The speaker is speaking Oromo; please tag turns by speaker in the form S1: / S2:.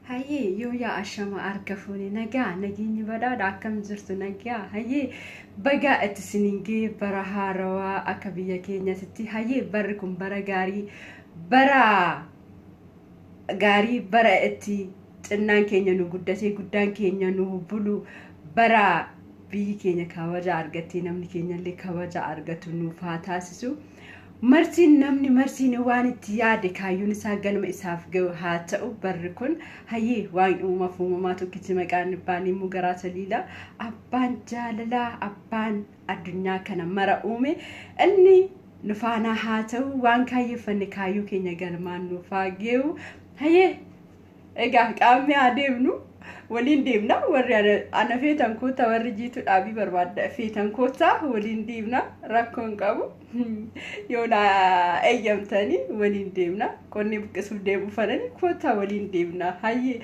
S1: Hayyee yoo yaa ashama harka fuune, nagaa nageenyi badhaadha, akkam jirtu? Nagaa. Hayyee, bagaa itti isiniin ga'e bara haarawaa akka biyya keenyatti. Hayyee, barri kun bara gaarii, bara gaarii, bara itti xinnaan keenya nu guddatee guddaan keenya nu bulu, bara biyyi keenya kabaja argattee namni keenya illee kabaja argatu nuuf haa taasisu. Martiin namni martiin waan itti yaade kaayyoon isaa galma isaaf ga'u haa ta'u barri kun. Hayyee, waan uumaaf uumamaa tokkichi maqaan abbaan immoo garaa taliila, abbaan jaalalaa, abbaan addunyaa kana mara uume, inni nu faanaa haa ta'u. Waan kaayyeeffanne kaayyoo keenya galmaan nuuf haa ga'u. Hayyee, egaa qaamni haa deemnu, waliin deemna. Warri ana feetan koota, warri jiitu dhaabii barbaadda feetan koota, waliin deemna, rakkoo hin qabu. Yoo na eeyyamtanii waliin deemna. Qonni buqqisuuf deemu fadhani, koota waliin deemna. Hayyee.